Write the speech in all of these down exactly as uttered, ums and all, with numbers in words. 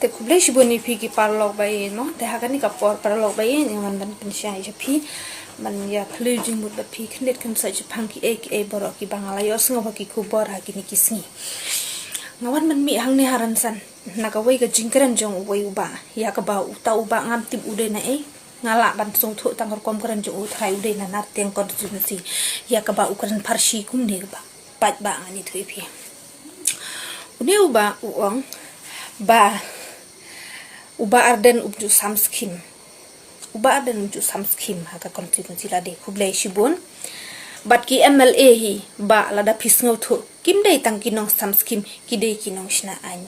Te khublei shibun ïa phi ki paralok ba ïeit mo, te ha kane ka por paralok ba ïeit, nga wan ban pynshai ïa phi, ban ïa phylliew jingmut bad phi khyndiat khyndiat shaphang kiei kiei baroh kiba nga la ïohsngew ha ki khubor ha kine ki sngi. Nga wan ban mih hangne ha rynsan na kawei ka jingkren jong uwei u bah, ïa kaba uta u bah ngam tip u dei na ei. Nga lah ban sngewthuh tang rukom kren jong u trai u dei na Nartiang constituency, ïa kaba u kren pharshi kumne u bah. Pat ba ngan ïathuh ïa phi. Une u bah u ong ba u bah Ardent um ju sam skim. U bah Ardent um ju sam skim ha ka constituency lade, khublei shibun. Bad ki M L A hi bah, lada phi sngewthuh, kim dei tang ki nongsam skim, ki dei ki nongshna aiñ.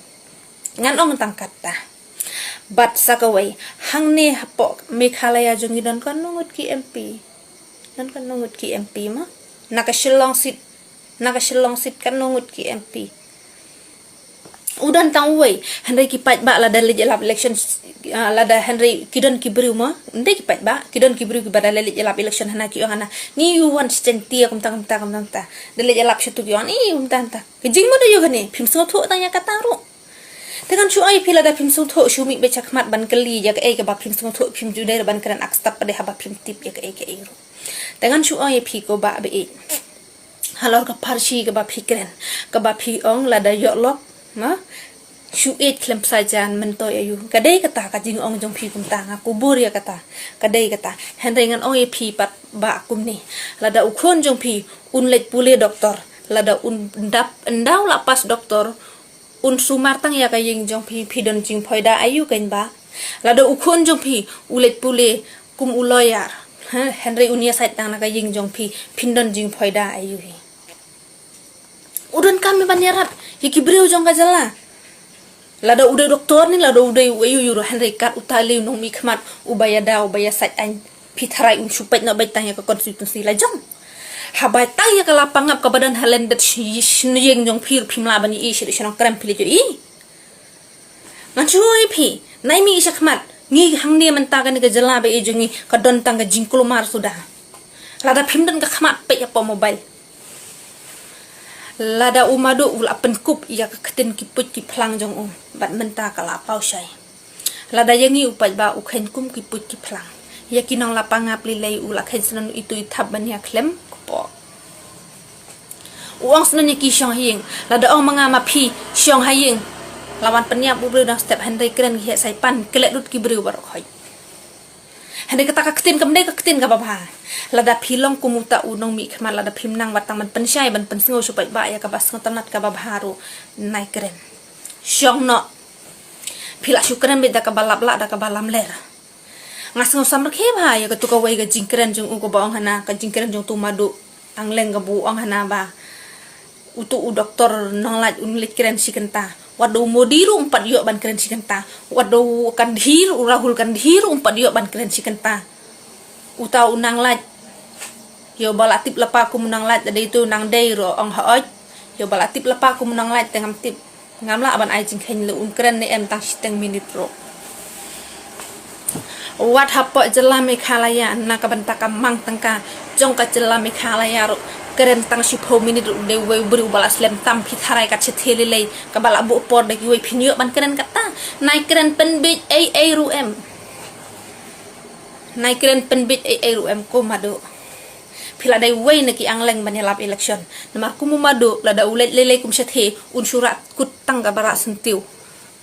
Ngan ong tang katta. Bad sa kawei, hangne hapoh Meghalaya jong ngi don katno ngut ki M P. Don katno ngut ki M P mo? Na ka Shillong seat, na ka Shillong seat katno ngut ki M P. U don tang uwei, hynrei ki paidbah lada leit ïalap election, ah, lada hynrei ki don ki briew mo, hynrei ki paidbah, ki don ki briew kiba da leit ïalap election hana ki ong hana, ngi ïoh wan sha Jaintia kumta kumta kumta kumta. Da leit ïalap shatu ki ong, ih, kumta kumta. Ka jingmut aïu kane, phim sngewthuh tang ïa kata ruh. Te ngan shu ong ïa phi lada phim sngewthuh, shu mih beit shakhmat ban kylli ïa kaei kaba phim sngewthuh, phim ju dei ban kren ak step pat de haba phim tip ïa kaei kaei ruh. Te ngan shu ong ïa phi ko bah ba ïeit. Halor ka pharshi kaba phi kren, kaba phi ong lada ïoh lok, ma? Shu ïeit khlem psajan myntoi aïu. Ka dei kata ka jingong jong phi kumta, nga kubur ïa kata. Ka dei kata. Hynrei ngan ong ïa phi pat bah kumne. Lada u khun jong phi un leit pule doktor, lada un dap, un daw la pass doktor, un sumar tang ïa ka ïing jong phi, phi don jingphoida aïu kein bah? Lada u khun jong phi u leit pule kum u lawyer, ha, hynrei un ïasaid tang na ka ïing jong phi, phin don jingphoida aïu hi? U donkam ban ïarap ïa ki briew jong ka jylla. Lada u dei doktor ne, lada u dei u aïu aïu ruh, hynrei kat uta lei u nongmihkhmat uba ïada, uba ïasaid aiñ, phi tharai un shu peit noh beit tang ïa ka constituency la jong? Haba tang ïa ka la pangap kaba don ha lyndet shi-, shi-, ïing jong phi ruh phim lah ban ïohi, shi ruh shnong krem phi leit ïohi. Ngan shu ong ïa phi, nai mih shakhmat, ngi hangne mynta kane ka jylla ba ïeit jong ngi ka don tang ka jingkulmar suda. Lada phim don ka khmat peit hapoh mobile. Lada u Madu u la pynkup ïa ka ktien ki puit ki phlang jong u, bad mynta ka la paw shai. Lada ïa ngi u paidbah u kheiñ kum ki puit ki phlang, ïa ki nong la pangap lei lei u la kheiñ snon itu i thap ban ïa khlem kpoh. U ong snon ïa ki shong ha ïing, lada ong ma nga ma phi shong ha ïing, la wan pynïap u briew dang step, hynrei kren ki heh saipan, klet lut ki briew baroh khoit. Hynrei kata ka ktien kam dei ka ktien kaba bha. Lada phi long kum uta u nongmihkhmat, lada phim nang wat tang ban pynshai ban pynsngew shu paidbah ïa kaba sngewtynnat kaba bha ruh, nai kren. Shong noh. Phi lah shu kren beit da kaba lap lah, da kaba lamler. Nga sngew samrkhie bha ïa katu kawei ka jingkren jong u kaba ong hana, ka jingkren jong utu Madu Angleng kaba u ong hana ba utu u doktor nonglait un leit kren shi kynta. Wat da u Modi ruh um pat ïoh ban kren shi kynta. Wat da u Gandhi ruh, u Rahul Gandhi ruh um pat ïoh ban kren shi kynta. Uta u nonglait, ïoh ba la tip lypa kum u nonglait, da dei tu nang dei ruh ong hooid. Ïoh ba la tip lypa kum u nonglait te ngam tip. Ngam lah ban ai jingkheiñ lei un kren ne em tang shiteng minit ruh. Wat hapoh jylla Meghalaya na ka bynta ka mang tyngka jong ka jylla Meghalaya ruh, kren tang shiphew minit ruh dei uwei u briew uba la slem tam, phi tharai kat shatei lei lei kaba la buh por da kiwei phin ïoh ban kren kata. Nai kren pynbiej ei ei ruh em. Nai kren pynbiej ei ei ruh em ko Madu. Phi la dei uwei na ki Angleng ban ïalap election. Namar kum u Madu lada u leit lei lei kum shatei un shu rah kut tang kaba rah syntiew.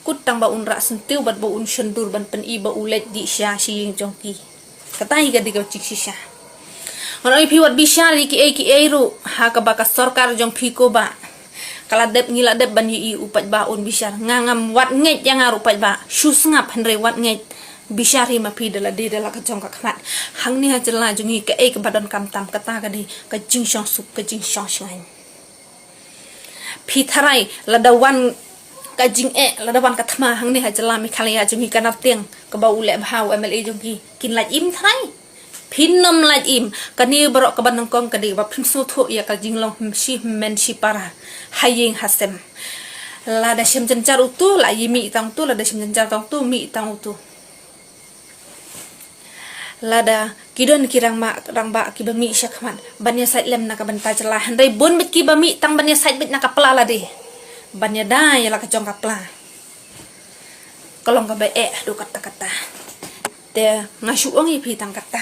Kut tang ba un rah syntiew bad ba un shon dur ban pyni ba u leit dih sha shi ïing jong ki. Kata hi ka dei ka jingshisha. Ngan ong ïa phi wat bishar ïa kiei kiei ruh ha kaba ka sorkar jong phi ko bah. Ka la dep ngi la dep ban ïohi u paidbah un bishar. Nga ngam wat ngeit ïa nga ruh paidbah. Shu sngap hynrei wat ngeit. Bishar hi ma phi da lade da la ka jong ka khmat. Hangne ha jylla jong ngi kaei kaba donkam tam kata ka dei ka jingshong suk ka jingshong shngaiñ. Phi tharai lada wan ka jingeh, lada wan ka thma hangne ha jylla Meghalaya jong ngi ka Nartiang kaba u leh bha u M L A jong ki, kin lait im tharai? Phin nym lait im. Kane baroh kaba nyngkong ka dei ba phim sngewthuh ïa ka jinglong shi hynmen shi para ha ïing ha sem. Lada shem jynjar utu la ïa mih tang utu, lada shem jynjar tang utu mih tang utu. Lada ki don ki rangbah, rangbah kiba mih shakhmat ban ïasaid lem na ka bynta jylla, hynrei bun beit kiba mih tang ban ïasaid beit na ka pla lade, ban ïada ïa la ka jong ka pla. Ka long kaba eh haduh katta katta. Te nga shu ong ïa phi tang katta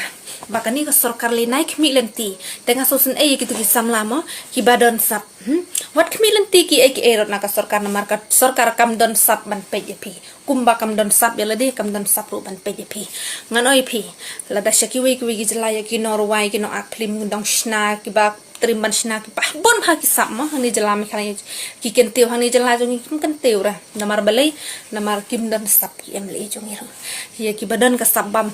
ba kane ka sorkar lei nai khmih lynti. Te nga sngewsynei ïa kitu ki samla mo kiba don sap. Hmm? Wat khmih lynti kiei kiei ruh na ka sorkar namar ka sorkar kam don sap ban peit ïa phi. Kumba kam don sap ïa lade kam don sap ruh ban peit ïa phi. Ngan ong ïa phi, lada sha kiwei kiwei ki jylla ïa ki nongrwai ki nongak phlim dang shna kiba trim ban shna kiba bun ha ki sap mo hangne jylla Meghalaya. Ki kyntiew hangne jylla jong ngi kim kyntiew re. Namar balei? Namar kim don sap ki MLA jong ngi ruh. Ïa kiba don ka sap bam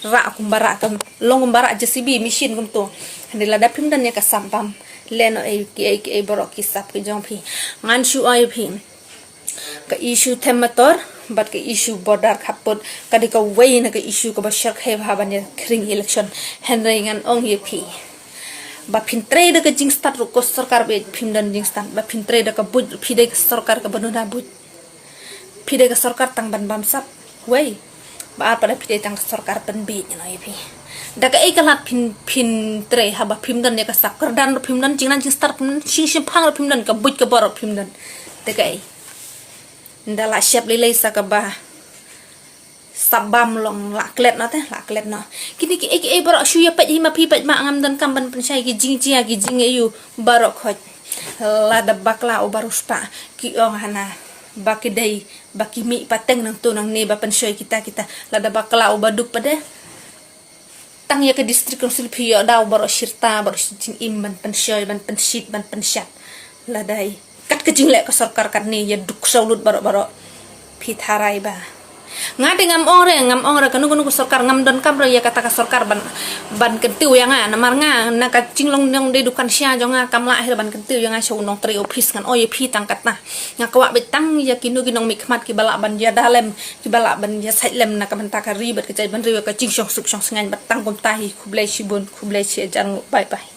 rah kumba rah ka long kumba rah JCB machine kumto. Hangne lada phim don ïa ka sap bam leh noh ei kiei kiei baroh ki sap ki jong phi. Ngan shu ong ïa phi, ka issue them motor bad ka issue border khappud ka dei kawei na ka issue kaba shyrkhei bha ban ïa khring election. Hynrei ngan ong ïa phi ba phin trei da ka jingstad ruh ko sorkar ba phim don jingstad, ba phin trei da ka buit ruh phi dei ka sorkar kaba duna buit. Phi dei ka sorkar tang ban bam sap. Wei. Ba ar pat da phi dei tang ka sorkar pynbiej, ngan ong ïa phi. Da kaei ka lad phin, phin trei haba phim don ïa ka sap? Kyrdan ruh phim don, jingnan jingstad phim don, jingshemphang ruh phim don, ka buit ka bor ruh phim don. Da kaei? Nda la shep lei lei sa kaba sap bam long, la klet noh te, la klet noh. Kine kiei kiei baroh shu ïa peit hi ma phi, peit ma ngam donkam ban pynshai ki jingjia ki jingaiu baroh khoit. Lada bakla u baroh spah ki ong hana ba ki dei ba ki mih pateng nangto nangne ba pynshoi kita kita. Lada bakla u baduk pat de, tang ïa ka district council phi ïoh daw baroh shirta baroh shi jingim ban pynshoi ban pynshit ban pynshat. Lada kat ka jingleh ka sorkar katne ïa duk saw lut baroh baroh. Phi tharai ba nga dei ngam ong re, ngam ong re kano kano ka sorkar, ngam donkam re ïa kata ka sorkar ban, ban kyntiew ïa nga. Namar nga na ka jinglong nong dei dukan sha jong nga kam lah hi re ban kyntiew ïa nga sha u nongtrei office. Ngan ong ïa phi tang kata. Nga kwah beit tang ïa kino ki nongmihkhmat kiba lah ban ïada lem, kiba lah ban ïasaid lem na ka bynta ka ri bad ka jaitbynriew ïa ka jingshong suk shong sngewbha bad tang kumta hi. Khublei shibun, khublei shihajar nguh. Bye bye.